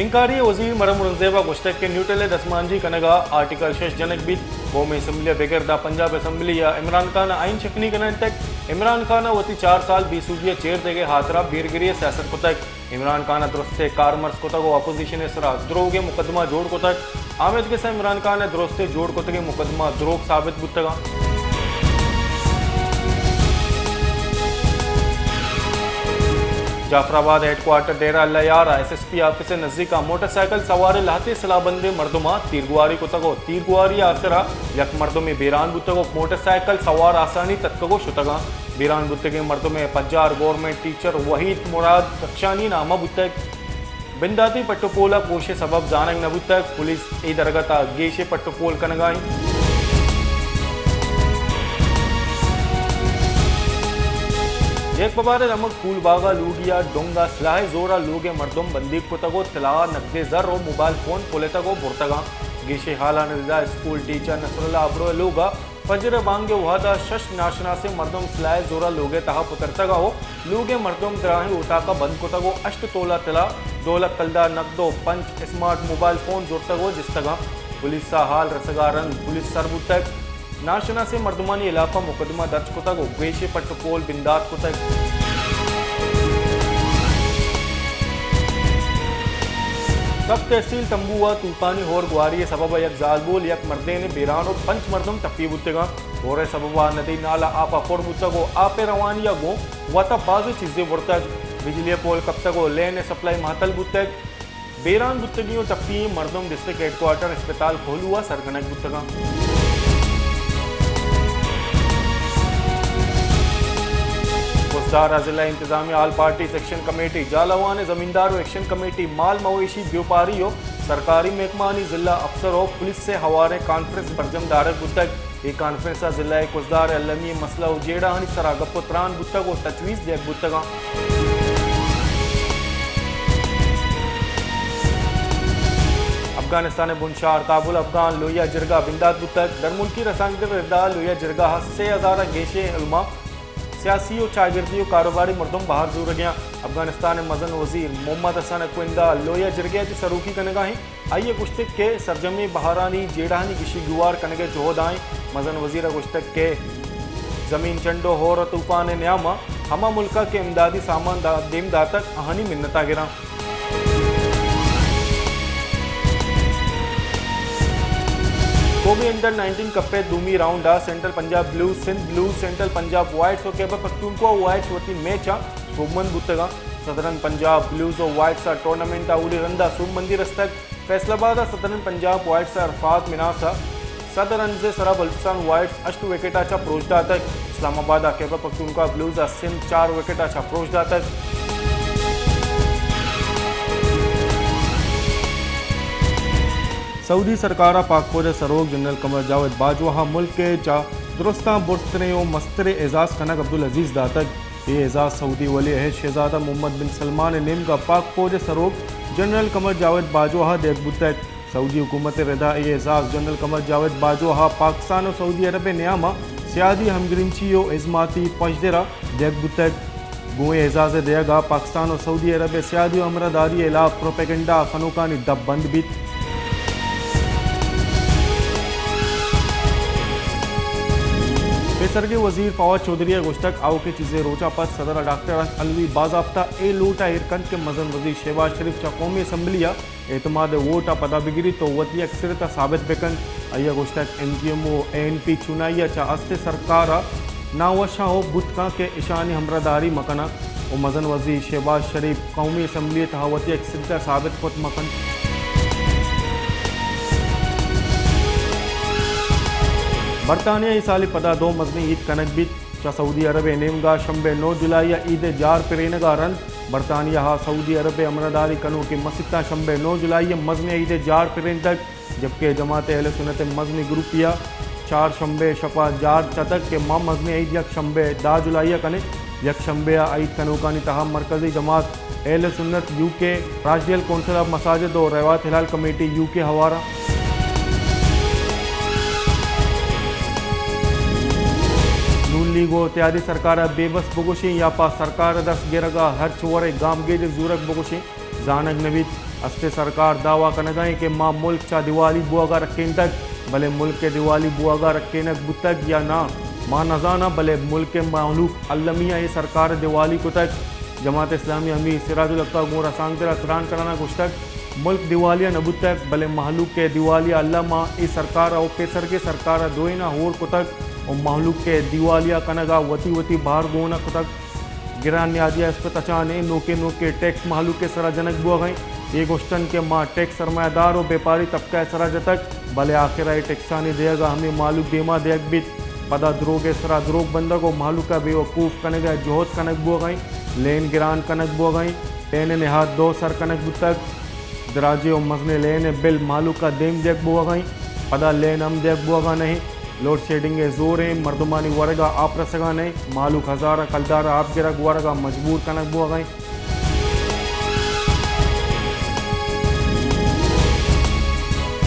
انکاری ءِ وزیر مریم اورنگزیب ءَ گوشتگ کہ نیوٹرل ءِ دزمانجنی کنگ ءَ آرٹیکل شش جنگ بیت۔ قومی اسمبلی ءِ بگر داں پنجاب اسمبلی ءَ عمران خان ءَ آئین شکنی کنائینتگ۔ عمران خان ءَ وتی چار سال بے سوبی ءَ چیر دیگ ءِ ہاترا بیرگری ءِ سیاست کتگ۔ عمران خان ءَ درستیں کارمرز کتگ ءُ اپوزیشن ءِ سرا دروگیں مقدمہ جوڑ کتگ۔ آمید کسہ عمران خان ءَ درستیں جوڑ کتگیں مقدمہ دروگ ثابت بوتگ انت۔ جعفر آباد ہیڈ کوارٹر ڈیرہ اللہ یار ءَ ایس ایس پی آفس ءِ نزیک ءَ موٹر سائیکل سوار ءِ لہتے سلاہ بندیں مردماں تیرگواری کتگ ءُ تیرگواری ءِ آسرا یک مردمے بیران بوتگ ءُ موٹر سائیکل سوار آسانی تتکگ ءُ شتگ انت۔ بیران بوتگیں مردم ءِ پجار گورنمنٹ ٹیچر وحید مراد رخشانی نام ءَ بوتگ۔ بنداتی پٹ ءُ پول ءِ کوش ءِ سبب زانگ نہ بوتگ۔ پولیس اے درگت ءَ گیش ءِ پٹ ءُ پول کنگ ءَ انت۔ یک ببار ءِ دمگ پول باغ ءِ لوگی ءَ ڈونگ ءَ سلاہ ءِ زور ءَ لوگ ءِ مردم بندیگ کتگ ءُ طلا، نقدیں زر ءُ موبائل فون پلتگ ءُ برتگ انت۔ گیشیں ہالانی ردا اسکول ٹیچر نصراللہ ابرو ءِ لوگ ءَ فجر ءِ بانگ ءِ وہد ءَ شش ناشناسیں مردم سلاہ ءِ زور ءَ لوگ ءِ تہا پترتگ ءُ لوگ ءِ مردم دراہیں اوتاک ءَ بند کتگ ءُ ہشت تولہ طلا، دو لکھ کلدار نقد ءُ پنچ اسمارٹ موبائل فون زرتگ ءُ جستگ انت۔ پولیس ءَ ہال رسگ ءَ رند پولیس سر بوتگ۔ ناشناسیں مردمانی ہلاپ ءَ مقدمہ درج کتگ ءُ گیشیں پٹ ءُ پول بندات کتگ۔ سب تحصیل تمبو ءَ طوفانی ہور گواری ءِ سبب ءَ یک زالبول، یک مردین بیران ءُ پنچ مردم ٹپی بوتگ انت۔ ہور ءِ سبب ءَ ندی نالہ آپ ءَ پر بوتگ ءُ آپ ءِ روانی ءَ گوں وت ءَ بازیں چیزے برتگ۔ بجلی ءِ پول کپتگ ءُ لین ءِ سپلائی مہتل بوتگ۔ بیران بوتگیں ءُ ٹپی ئیں مردم ڈسٹرکٹ ہیڈ کوارٹر اسپتال کوہلو ءَ سر کنگ بوتگ انت۔ کسدار ءَ ضلع انتظامیہ all parties action committee, Jhalawan ءِ زمیندار ءُ ایکشن کمیٹی، مال مویشی بیوپاری ءُ سرکاری محکمہانی ضلع افسر ءُ پولیس ءِ ہواریں کانفرنس برجم دارگ بوتگ۔ اے کانفرنس ءَ ضلع ءِ کسدار ءِ المی مسئلہ ءُ جیڑہانی سرا گپ ءُ تران بوتگ ءُ تجویز دیگ بوتگ انت۔ افغانستان ءِ بنشہر کابل افغان لوہیا جرگہ بندات بوتگ۔ درملکی رسانکدر ءِ ردا لوہیا جرگہ ءَ سے ہزار ءَ گیشیں علماء، سیاسی ءُ چاگردی ءُ کاروباری مردم بہر زورگ ءَ انت۔ افغانستان ءِ مزن وزیر محمد حسن ءِ کوئندہ لوہیا جرگہ ءَ چہ سروکی کنگ ءَ انت۔ آئی ءَ گوشتگ کہ سرجمیں بہرانی جیڑہانی گیشی گیوار کنگ ءِ جہد ءَ ایں۔ مزن وزیر ءَ گوشتگ کہ زمین چنڈ ءُ ہور ءُ طوفان ءِ نیام ءَ ہما ملک ءَ کہ امدادی سامان دا-، دیم داتگ، آہانی منت ءَ گراں۔ قومی انڈر نائنٹین کپ ءِ دومی راؤنڈ ءَ سینٹرل پنجاب بلوز، سندھ بلوز، سینٹرل پنجاب وائٹس ءُ خیبر پختونخوا وائٹس وتی میچ ءَ سوبمند بوتگ انت۔ سدرن پنجاب بلوز ءُ وائٹس ءَ ٹورنامنٹ ءَ اولی رند ءَ سوبمندی رستگ۔ فیصل آباد ءَ سدرن پنجاب وائٹس ءَ ارفات مناس ءَ سد رنز ءِ سرا بلوچستان وائٹس ہشت وکٹ ءَ چہ پروش داتگ۔ اسلام آباد ءَ خیبر پختونخوا بلوز ءَ سندھ چار وکٹ ءَ چہ پروش داتگ۔ سعودی سرکار ءَ پاک فوج ءِ سروک جنرل قمر جاوید باجوہ ءَ ملک ءِ چہ درستاں برزتریں ءُ مستریں اعزاز کنگ عبدالعزیز داتگ۔ اے اعزاز سعودی ولی عہد شہزادہ محمد بن سلمان ءِ نیمگ ءَ پاک فوج ءِ سروک جنرل قمر جاوید باجوہ ءَ دیگ بوتگ۔ سعودی حکومت ءِ ردا اے اعزاز جنرل قمر جاوید باجوہ ءَ پاکستان ءُ سعودی عرب ءِ نیام ءَ سیادی، ہمگرنچی ءُ ازماتی پژدر ءَ دیگ بوتگ۔ گوں اے اعزاز ءِ دیگ ءَ پاکستان ءُ سعودی عرب ءِ سیادی ءُ ہمراہداری ءِ ہلاپ پروپیگنڈا ءِ کنوکانی دپ بند بیت۔ پیسرگیں وزیر فواد چوہدری ءَ گوشتگ، آؤکیں چیزے روچ ءَ پد صدر ءَ ڈاکٹر اشرف علوی باضابطہ اے لوٹ ءَ ایر کنت کہ مزن وزیر شہباز شریف چہ قومی اسمبلی ءَ اعتماد ءِ ووٹ ءَ پدا بگریت ءُ وتی اکثریت ءَ ثابت بکنت۔ آئی ءَ گوشتگ، ایم کیو ایم ءُ اے این پی چونائی ءَ چہ است ءِ سرکار ءَ ناوش آں ءُ بوت کنت کہ اشانی ہمراہداری مکناں ءُ مزن وزیر شہباز شریف قومی اسمبلی ءِ تہا وتی اکثریت ءَ ثابت کت مکنت۔ برطانیہ ءَ اے سال ءِ پدا دو مزنیں عید کنگ بیت۔ چہ سعودی عرب ءِ نیمگ ءَ شمبے نو جولائی ءَ عید ءِ جار پرینگ ءَ رند برطانیہ ءَ سعودی عرب ءِ ہمراہداری کنوکیں مسیتاں شمبے نو جولائی ءَ مزنیں عید ءِ جار پرینتگ، جبکہ جماعت اہل سنت ءِ مزنیں گروپے ءَ چار شمبے ءِ شپ ءَ جار چتگ کہ ما مزنیں عید یک شمبے دہ جولائی ءَ کنیں۔ یک شمبے ءَ عید کنوکانی تہا مرکزی جماعت اہل سنت یو کے، راشدیل کونسل آف مساجد ءُ روایت ہلال کمیٹی یو کے ہوار آں۔ نون لیگ ءُ اتحادی سرکار ءَ بے بس بگوشیں یا پہ سرکار ءِ دست گرگ ءَ ہرچ وڑیں گامگیج ءِ زورگ بگوشیں، زانگ نہ بیت۔ است ء سرکار دعوی کنگ ء انت کہ ما ملک چہ دیوالی بوگ ء رکینتگ، بلے ملک ء دیوالی بوگ ء رکینگ بوتگ یا ناں ما نزاناں، بلے ملک ء مہلوک المی ء اے سرکار ء دیوالی کتگ۔ جماعت اسلامی امیر سراج الحق ء گوں رسانکدر ء تران کنان ء گوشتگ، ملک دیوالی ء نہ بوتگ، بلے مہلوک ء دیوالی ء الم ء اے سرکار ء و پیسرگیں سرکار ء دوئیناں ہور کتگ و مہلوک ء دیوالی ء کنگ ء وتی وتی بہر گون ء کتگ۔ گران نیادی ء اسپ تچان ء نوکیں نوکیں ٹیکس مہلوک ء سرا جنگ بوگ ء انت۔ اے گوشتن کہ ما ٹیکس سرمایہ دار و بیپاری طبقہ ء سرا جتگ، بلے آخر ء اے ٹیکسانی دیگ ء ہمے مہلوک دیما دیگ بیت۔ پدا دروگ ء سرا دروگ بندگ و مہلوک ء بے وقوف کنگ ء جہد کنگ بوگ ء انت۔ لین گران کنگ بوگ ء انت۔ لین ء نہاد دو سر کنگ بوتگ۔ دراجیں و مزنیں لین ء بل مہلوک ء دیم دیگ بوگ ء انت۔ پدا لین ہم دیگ بوگ ء نہ انت۔ لوڈ شیڈنگ ء زور انت، مردمانی ورگ ء آپ رسگ ء نہ انت، مہلوک ہزاراں کلدار ء آپ گرگ ورگ ء مجبور کنگ بوگ ء انت۔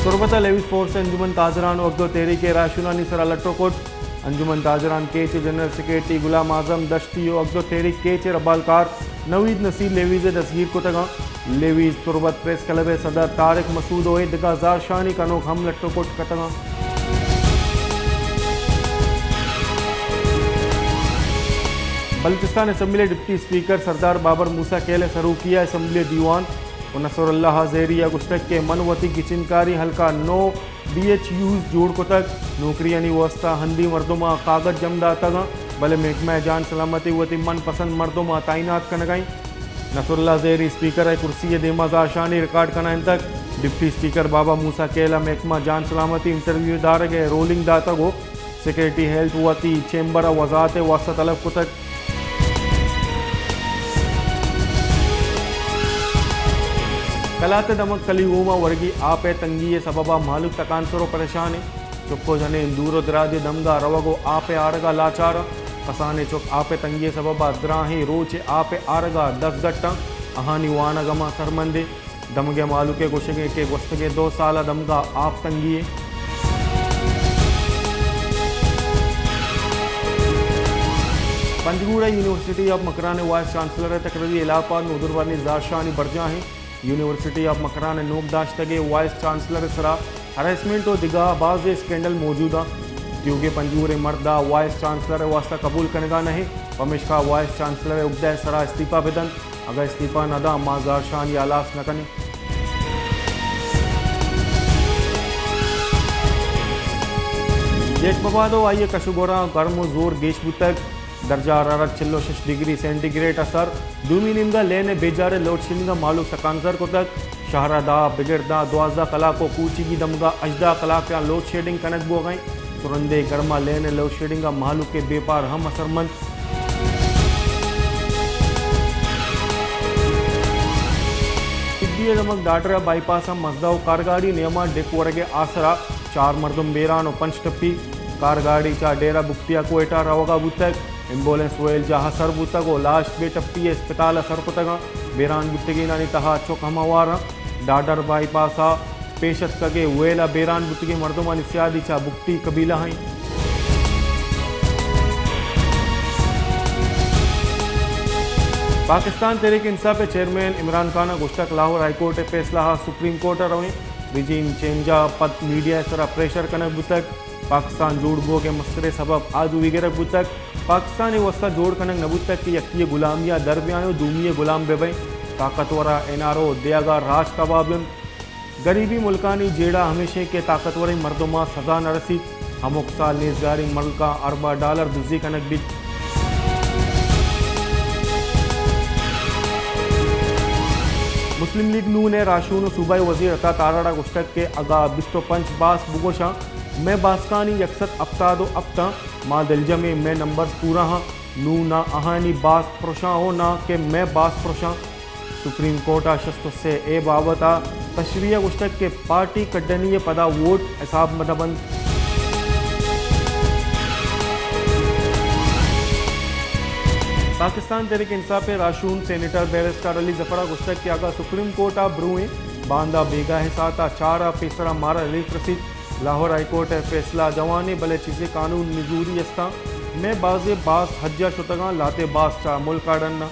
تربت ء لیویز فورس ء انجمن تاجران و اگدو تحریک ء راہشونانی سرا لٹ و کٹ۔ انجمن تاجران کیچ ء جنرل سیکرٹری غلام اعظم دشتی و اگدو تحریک کیچ ء ربالکار نوید نصیر لیویز ء دزگیر کتگ انت۔ لیویز تربت پریس کلب ء صدر طارق مسعود و اے دگہ زہرشانی کنوک ہم لٹ و کٹ کتگ انت۔ بلوچستان اسمبلی ء ڈپٹی اسپیکر سردار بابر موسی کیل ء سروکی ء اسمبلی ء دیوان و نصر اللہ زہری ء گوشتگ کہ من وتی گچینکاری حلقہ نو بی ایچ یوز جوڑ کتگ، نوکریانی واستہ ہندی مردماں کاگد جم داتگ انت، بلے محکمہ جان سلامتی وتی من پسند مردماں تعینات کنگ ء انت۔ نصر اللہ زہری اسپیکر ء کرسی ء دیما زہرشانی ریکارڈ کنائینتگ۔ ڈپٹی اسپیکر بابا موسی کیل ء محکمہ جان سلامتی انٹرویو دارگ ء رولنگ داتگ و سیکرٹری ہیلتھ وتی چیمبر ء وضاحت ء واستہ طلب کتگ۔ کلات ء دمگ کلی ہوم ء ورگی آپ ء تنگی ء سبب ء مہلوک تکانسر و پریشان انت۔ چک و جنین دور و دراجیں دمگاں روگ و آپ ء آرگ ء لاچار انت۔ کسانیں چک آپ ء تنگی ء سبب ء دراہیں روچ ء آپ ء آرگ ء دزگٹ انت۔ آہانی وانگ ہما سرمند انت۔ دمگ ء مہلوک ء گوشگ انت کہ گوستگیں دو سال ء دمگ ء آپ تنگی انت۔ پنجگور ء یونیورسٹی آف مکران ء وائس چانسلر ء تقرری ہلاپ ء نودربرانی زہرشانی برجاہ انت۔ یونیورسٹی آف مکران ء نوک داشتگیں وائس چانسلر ء سرا ہراسمنٹ و دگہ بازیں اسکینڈل موجود انت۔ تیوگیں پنجگوریں مرد ء وائس چانسلر ء واستہ قبول کنگا نہ انت، پمیشکا وائس چانسلر ء عہدہ ء سرا استعفی بہ دنت، اگاں استعفی نہ داں ما زہرشانی ہلاس نہ کنیں۔ جیٹ مباد و آئی ء کش و گوراں گرم و زور گیش بوتگ۔ درجہ حرارت چل و شش ڈگری سینٹی گریڈ ء سر۔ دومی نیمگ ء لین ء بیجار ء لوڈ شیڈنگ ء مہلوک تکانزر کتگ۔ شہر ء داں بگر داں دوازدہ کلاک و کوچگی دمگ ء ہژدہ کلاک ء لوڈ شیڈنگ کنگ بوگ ء انت۔ ترندیں گرم ء لین ء لوڈ شیڈنگ ء مہلوک ء بے پار ہم اثرمند۔ سدھی ء دمگ ڈاڈر ء بائی پاس ء مزدا و کارگاڑی نیام ء ڈک ورگ ء آسرا چار مردم بیران و پنچ ٹپی۔ کارگاڑی چہ ڈیرہ بگٹی ء کوئٹہ روگ ء بوتگ۔ ایمبولینس ویل جاہ ء سر بوتگ و لاش بے ٹپی ء اسپتال ء سر کتگ انت۔ بیران بوتگینانی تہا چک ہم ہوار انت۔ ڈاڈر بائی پاس ء پیش اتکگیں ویل ء بیران بوتگیں مردمانی سیادی چہ بگٹی قبیلہ ء انت۔ پاکستان تحریک انصاف ء چیئرمین عمران خان ء گوشتگ لاہور ہائی کورٹ ء فیصلہ ء سپریم کورٹ ء رویں۔ رجیم چینج ء پد میڈیا ء سرا پریشر کنگ بوتگ۔ پاکستان جوڑ بوگ ء مستریں سبب آجوئی گرگ بوتگ۔ پاکستان ء واستا جوڑ کنگ نہ بوتگ کہ یکے ء غلامی ء در بیائیں و دومی ء غلام بہ بئیں۔ طاقتور ء این آر او دیگ ء راج تباہ بنت۔ گریبیں ملکانی جیڑہ ہمیش انت کہ طاقتوریں مردماں سزا نہ رسیت۔ ہمک سال نیزگاریں ملکاں ارباں ڈالر دزی کنگ بیت۔ مسلم لیگ نون ء راہشون و صوبائی وزیر عطا تارڑ ء گوشتگ کہ اگاں بیست و پنچ باسک بگوشاں، مئے باسکانی یک سد ہپتاد و ہپت آں، ما دلجم ایں مئے نمبرز پورا آں، نوں نہ آہانی باسک پرشاں و نہ کہ مئے باسک پرشاں۔ سپریم کورٹ ء شست و سے اے بابت ء تشریح ء گوشتگ کہ پارٹی کڈنی ء پدا ووٹ حساب مہ بنت۔ پاکستان تحریک انصاف ء راہشون سینیٹر بیرسٹر علی ظفر ء گوشتگ کہ اگاں سپریم کورٹ ء بروئیں باندا بیگاہ ء ساعت ء چار ء پیسرا مارا ریلیف رسیت، لاہور ہائی کورٹ ء فیصلہ جوانیں بلے چیزے قانون نزوری استاں۔ مئے بازیں باسک حج ء شتگاں، لہتے باسک چہ ملک ء ڈناں۔